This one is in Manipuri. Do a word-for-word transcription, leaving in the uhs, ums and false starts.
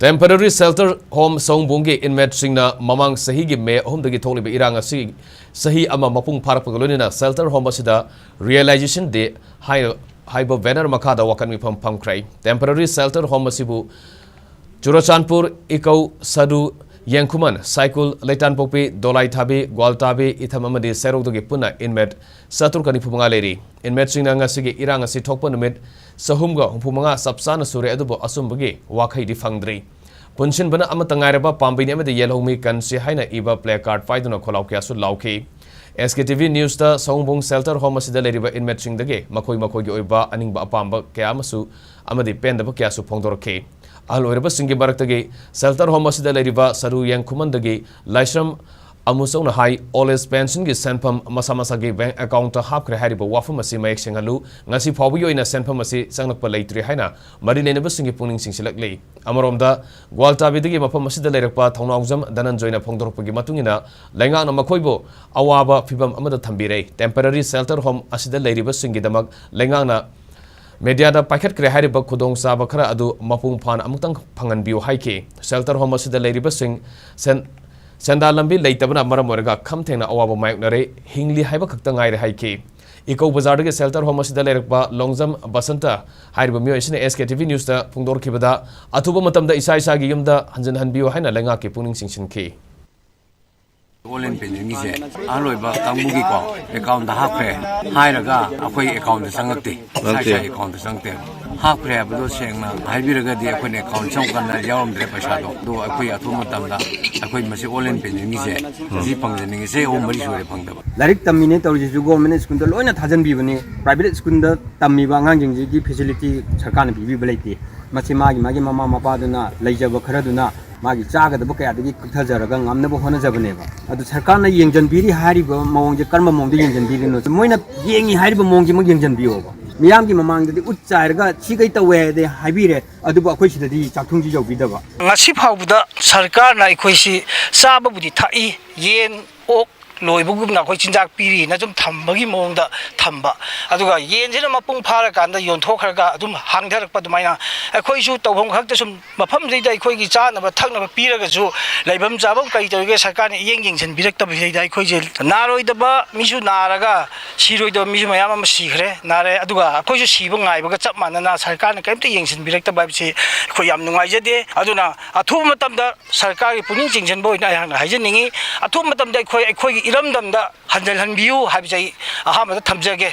Temporary Shelter Home ꯁꯑꯣꯝꯕꯨꯡꯒꯤ inmateꯁꯤꯡꯅ ꯃꯃꯥꯡ ꯆꯍꯤꯒꯤ ꯃꯦ ꯑꯍꯨꯝꯗꯒꯤ ꯊꯣꯛꯂꯤꯕ ꯏꯔꯥꯡ ꯑꯁꯤ ꯆꯍꯤ ꯑꯃ ꯃꯄꯨꯡ ꯐꯥꯔꯛꯄꯒ ꯂꯣꯏꯅꯅ shelter home ꯑꯁꯤꯗ Realization Day ꯍꯥꯏꯅ, ꯍꯥꯏꯕ banner ꯃꯈꯥꯗ ꯋꯥꯀꯠ ꯃꯤꯐꯝ ꯐꯝꯈ꯭ꯔꯦ꯫ Temporary Shelter Home ꯑꯁꯤꯕꯨ ꯆꯨꯔꯆꯥꯟꯄꯨꯔ, ꯏꯀꯧ, ꯁꯔꯨ, ꯌꯦꯡꯈꯨꯃꯟ, ꯁꯥꯏꯀꯨꯜ, ꯂꯩꯇꯥꯟꯄꯣꯛꯄꯤ, ꯗꯣꯂꯥꯏꯊꯥꯕꯤ, ꯒ꯭ꯋꯥꯜꯇꯥꯕꯤ, ꯏꯊꯝ ꯑꯃꯗꯤ ꯁꯦꯔꯧꯗꯒꯤ ꯄꯨꯟꯅ inmate ꯆꯥꯇ꯭ꯔꯨꯛꯀ ꯅꯤꯐꯨ ꯃꯉꯥ ꯂꯩꯔꯤ꯫ Inmateꯁꯤꯡꯅ ꯉꯁꯤꯒꯤ ꯏꯔꯥꯡ ꯑꯁꯤ ꯊꯣꯛꯄ ꯅꯨꯃꯤꯠ ꯆꯍꯨꯝꯒ ꯍꯨꯝꯐꯨ ꯃꯉꯥ ꯆꯞ ꯆꯥꯅ ꯁꯨꯔꯦ, ꯑꯗꯨꯕꯨ ꯑꯆꯨꯝꯕꯒꯤ ꯋꯥꯈꯩꯗꯤ ꯐꯪꯗ꯭ꯔꯤ꯫ ꯄꯨꯟꯁꯤꯟꯕꯅ ꯑꯃꯠꯇ ꯉꯥꯏꯔꯕ ꯄꯥꯝꯕꯩꯅꯤ ꯑꯃꯗꯤ ꯌꯦꯜꯍꯧꯃꯤ ꯀꯟꯁꯤ ꯍꯥꯏꯅ ꯏꯕ placard ꯄꯥꯏꯗꯨꯅ ꯈꯣꯜꯂꯥꯎ ꯀꯌꯥꯁꯨ ꯂꯥꯎꯈꯤ꯫ S K T V Newsꯇ ꯁꯑꯣꯝꯕꯨꯡ shelter home ꯑꯁꯤꯗ ꯂꯩꯔꯤꯕ inmateꯁꯤꯡꯗꯒꯤ ꯃꯈꯣꯏ ꯃꯈꯣꯏꯒꯤ ꯑꯣꯏꯕ ꯑꯅꯤꯡꯕ ꯑꯄꯥꯝꯕ ꯀꯌꯥ ꯑꯃꯁꯨ ꯑꯃꯗꯤ ꯄꯦꯟꯗꯕ ꯀꯌꯥꯁꯨ ꯐꯣꯡꯗꯣꯔꯛꯈꯤ꯫ ꯑꯍꯜ ꯑꯣꯏꯔꯕꯁꯤꯡꯒꯤ ꯃꯔꯛꯇꯒꯤ shelter home ꯑꯁꯤꯗ ꯂꯩꯔꯤꯕ ꯁꯔꯨ ꯌꯦꯡꯈꯨꯃꯟꯗꯒꯤ ꯂꯥꯏꯁ꯭ꯔꯝ ꯑꯃꯨꯆꯧꯅ ꯍꯥꯏ, old age pensionꯒꯤ ꯁꯦꯟꯐꯝ ꯃꯁꯥ ꯃꯁꯥꯒꯤ bank accountꯇ ꯍꯥꯞꯈ꯭ꯔꯦ ꯍꯥꯏꯔꯤꯕ ꯋꯥꯐꯝ ꯑꯁꯤ ꯃꯌꯦꯛ ꯁꯦꯡꯍꯜꯂꯨ꯫ ꯉꯁꯤ ꯐꯥꯎꯕꯒꯤ ꯑꯣꯏꯅ ꯁꯦꯟꯐꯝ ꯑꯁꯤ ꯆꯪꯂꯛꯄ ꯂꯩꯇ꯭ꯔꯤ ꯍꯥꯏꯅ ꯃꯔꯤ ꯂꯩꯅꯕꯁꯤꯡꯒꯤ ꯄꯨꯛꯅꯤꯡ ꯆꯤꯡꯁꯤꯜꯂꯛꯂꯤ꯫ ꯑꯃꯔꯣꯝꯗ, ꯒ꯭ꯋꯥꯜꯇꯥꯕꯤꯗꯒꯤ ꯃꯐꯝ ꯑꯁꯤꯗ ꯂꯩꯔꯛꯄ ꯊꯧꯅꯥꯎꯖꯝ ꯙꯅꯟꯖꯣꯏꯅ ꯐꯣꯡꯗꯣꯔꯛꯄꯒꯤ ꯃꯇꯨꯡ ꯏꯟꯅ, ꯂꯩꯉꯥꯛꯅ ꯃꯈꯣꯏꯕꯨ ꯑꯋꯥꯕ ꯐꯤꯚꯝ ꯑꯃꯗ ꯊꯝꯕꯤꯔꯦ꯫ Temporary shelter home ꯑꯁꯤꯗ ꯂꯩꯔꯤꯕꯁꯤꯡꯒꯤꯗꯃꯛ ꯂꯩꯉꯥꯛꯅ mediaꯗ ꯄꯥꯏꯈꯠꯈ꯭ꯔꯦ ꯍꯥꯏꯔꯤꯕ ꯈꯨꯗꯣꯡꯆꯥꯕ ꯈꯔ ꯑꯗꯨ ꯃꯄꯨꯡ ꯐꯥꯅ ꯑꯃꯨꯛꯇꯪ ꯐꯪꯍꯟꯕꯤꯌꯨ ꯍꯥꯏꯈꯤ꯫ Shelter home ꯑꯁꯤꯗ ꯂꯩꯔꯤꯕꯁꯤꯡ ꯁꯦꯟ-, ꯁꯦꯟꯗꯥꯟ ꯂꯝꯕꯤ ꯂꯩꯇꯕꯅ ꯃꯔꯝ ꯑꯣꯏꯔꯒ ꯈꯝ ꯊꯦꯡꯅ ꯑꯋꯥꯕ ꯃꯥꯌꯣꯛꯅꯔꯦ, ꯍꯤꯡꯂꯤ ꯍꯥꯏꯕ ꯈꯛꯇ ꯉꯥꯏꯔꯦ ꯍꯥꯏꯈꯤ꯫ ꯏꯀꯧ ꯕꯖꯥꯔꯗꯒꯤ shelter home ꯑꯁꯤꯗ ꯂꯩꯔꯛꯄ ꯂꯣꯡꯖꯝ ꯕꯁꯟꯇ ꯍꯥꯏꯔꯤꯕ ꯃꯤꯑꯣꯏ ꯑꯁꯤꯅ S K T V Newsꯇ ꯐꯣꯡꯗꯣꯔꯛꯈꯤꯕꯗ, ꯑꯊꯨꯕ ꯃꯇꯝꯗ ꯏꯁꯥ ꯏꯁꯥꯒꯤ ꯌꯨꯝꯗ ꯍꯟꯖꯤꯟꯍꯟꯕꯤꯌꯨ ꯍꯥꯏꯅ ꯂꯩꯉꯥꯛꯀꯤ ꯄꯨꯛꯅꯤꯡ ꯆꯤꯡꯁꯤꯟꯈꯤ꯫ Old age pensionꯒꯤꯁꯦ ꯑꯍꯜ ꯑꯣꯏꯕ ꯀꯥꯡꯕꯨꯒꯤꯀꯣ accountꯇ ꯍꯥꯞꯈ꯭ꯔꯦ ꯍꯥꯏꯔꯒ ꯑꯩꯈꯣꯏ accountꯇ ꯆꯪꯉꯛꯇꯦ꯫ ꯏꯁꯥ ꯏꯁꯥ accountꯇ ꯆꯪꯉꯛꯇꯦ꯫ ꯍꯥꯞꯈ꯭ꯔꯦ ꯍꯥꯏꯕꯗꯣ ꯁꯦꯡꯅ ꯍꯥꯏꯕꯤꯔꯒꯗꯤ ꯑꯩꯈꯣꯏꯅ account ꯆꯪꯉꯛꯀꯥꯟꯗ ꯌꯥꯎꯔꯝꯗ꯭ꯔꯦ ꯄꯩꯁꯥꯗꯣ꯫ ꯑꯗꯣ ꯑꯩꯈꯣꯏ ꯑꯊꯨꯕ ꯃꯇꯝꯗ ꯑꯩꯈꯣꯏ ꯃꯁꯤ old age pensionꯒꯤꯁꯦ ꯁꯤ ꯐꯪꯖꯅꯤꯡꯉꯤ꯫ ꯆꯍꯤ ꯑꯍꯨꯝ ꯃꯔꯤ ꯁꯨꯔꯦ ꯐꯪꯗꯕ꯫ ꯂꯥꯏꯔꯤꯛ ꯇꯝꯃꯤꯅꯦ ꯇꯧꯔꯤꯁꯤꯁꯨ government schoolꯗ ꯂꯣꯏꯅ ꯊꯥꯖꯟꯕꯤꯕꯅꯦ꯫ Private schoolꯗ ꯇꯝꯃꯤꯕ ꯑꯉꯥꯡꯁꯤꯡꯁꯤꯒꯤ facility ꯁꯔꯀꯥꯔꯅ ꯄꯤꯕꯤꯕ ꯂꯩꯇꯦ꯫ ꯃꯁꯤ ꯃꯥꯒꯤ ꯃꯥꯒꯤ ꯃꯃꯥ ꯃꯄꯥꯗꯨꯅ ꯂꯩꯖꯕ ꯈꯔꯗꯨꯅ ꯃꯥꯒꯤ ꯆꯥꯒꯗꯕ ꯀꯌꯥꯗꯒꯤ ꯀꯛꯊꯖꯔꯒ ꯉꯝꯅꯕ ꯍꯣꯠꯅꯖꯕꯅꯦꯕ꯫ ꯑꯗꯨ ꯁꯔꯀꯥꯔꯅ ꯌꯦꯡꯁꯤꯟꯕꯤꯔꯤ ꯍꯥꯏꯔꯤꯕ ꯃꯑꯣꯡꯁꯦ ꯀꯔꯝꯕ ꯃꯑꯣꯡꯗ ꯌꯦꯡꯁꯤꯟꯕꯤꯔꯤꯅꯣ? ꯃꯣꯏꯅ ꯌꯦꯡꯉꯤ ꯍꯥꯏꯔꯤꯕ ꯃꯑꯣꯡꯁꯤꯃꯛ ꯌꯦꯡꯁꯤꯟꯕꯤꯌꯣꯕ꯫ ꯃꯤꯌꯥꯝꯒꯤ ꯃꯃꯥꯡꯗꯗꯤ ꯎꯠ ꯆꯥꯏꯔꯒ ꯁꯤ ꯀꯩ ꯇꯧꯋꯦ ꯍꯥꯏꯗꯤ ꯍꯥꯏꯕꯤꯔꯦ, ꯑꯗꯨꯕꯨ ꯑꯩꯈꯣꯏ ꯁꯤꯗꯗꯤ ꯆꯥꯛꯊꯨꯡꯁꯤ ꯌꯧꯕꯤꯗꯕ꯫ ꯉꯁꯤ ꯐꯥꯎꯕꯗ ꯁꯔꯀꯥꯔꯅ ꯑꯩꯈꯣꯏꯁꯤ ꯆꯥꯕꯕꯨꯗꯤ ꯊꯥꯛꯏ, ꯌꯦꯟ, ꯑꯣꯛ, ꯂꯣꯏꯕꯒꯨꯝꯅ ꯑꯩꯈꯣꯏ ꯆꯤꯟꯖꯥꯛ ꯄꯤꯔꯤꯅ ꯁꯨꯝ ꯊꯝꯕꯒꯤ ꯃꯑꯣꯡꯗ ꯊꯝꯕ, ꯑꯗꯨꯒ ꯌꯦꯟꯁꯤꯅ ꯃꯄꯨꯡ ꯐꯥꯔꯀꯥꯟꯗ ꯌꯣꯟꯊꯣꯛꯈ꯭ꯔꯒ ꯑꯗꯨꯝ ꯍꯥꯡꯊꯔꯛꯄ꯫ ꯑꯗꯨꯃꯥꯏꯅ ꯑꯩꯈꯣꯏꯁꯨ ꯇꯧꯐꯝ ꯈꯛꯇ ꯁꯨꯝ ꯃꯐꯝꯁꯤꯗ ꯑꯩꯈꯣꯏꯒꯤ ꯆꯥꯅꯕ ꯊꯛꯅꯕ ꯄꯤꯔꯒꯁꯨ ꯂꯩꯐꯝ ꯆꯥꯐꯝ ꯀꯔꯤ ꯇꯧꯔꯤꯒꯦ ꯁꯔꯀꯥꯔꯅ ꯏꯌꯦꯡ ꯌꯦꯡꯁꯤꯟꯕꯤꯔꯛꯇꯕꯁꯤꯗꯩꯗ ꯑꯩꯈꯣꯏꯁꯦ ꯅꯥꯔꯣꯏꯗꯕ ꯃꯤꯁꯨ ꯅꯥꯔꯒ ꯁꯤꯔꯣꯏꯗꯕ ꯃꯤꯁꯨ ꯃꯌꯥꯝ ꯑꯃ ꯁꯤꯈ꯭ꯔꯦ, ꯅꯥꯔꯦ, ꯑꯗꯨꯒ ꯑꯩꯈꯣꯏꯁꯨ ꯁꯤꯕ ꯉꯥꯏꯕꯒ ꯆꯞ ꯃꯥꯟꯅꯅ ꯁꯔꯀꯥꯔꯅ ꯀꯔꯤꯝꯇ ꯌꯦꯡꯁꯤꯟꯕꯤꯔꯛꯇꯕ ꯍꯥꯏꯕꯁꯤ ꯑꯩꯈꯣꯏ ꯌꯥꯝ ꯅꯨꯡꯉꯥꯏꯖꯗꯦ꯫ ꯑꯗꯨꯅ ꯑꯊꯨꯕ ꯃꯇꯝꯗ ꯁꯔꯀꯥꯔꯒꯤ ꯄꯨꯛꯅꯤꯡ ꯆꯤꯡꯁꯤꯟꯕ ꯑꯣꯏꯅ ꯑꯩꯍꯥꯛꯅ ꯍꯥꯏꯖꯅꯤꯡꯉꯤ꯫ ꯑꯊꯨꯕ ꯃꯇꯝꯗ ꯑꯩꯈꯣꯏ, ꯑꯩꯈꯣꯏꯒꯤ ꯏꯔꯝꯗꯝꯗ ꯍꯟꯖꯤꯜꯍꯟꯕꯤꯌꯨ ꯍꯥꯏꯕꯁꯦ ꯑꯩ ꯑꯍꯥꯟꯕꯗ ꯊꯝꯖꯒꯦ꯫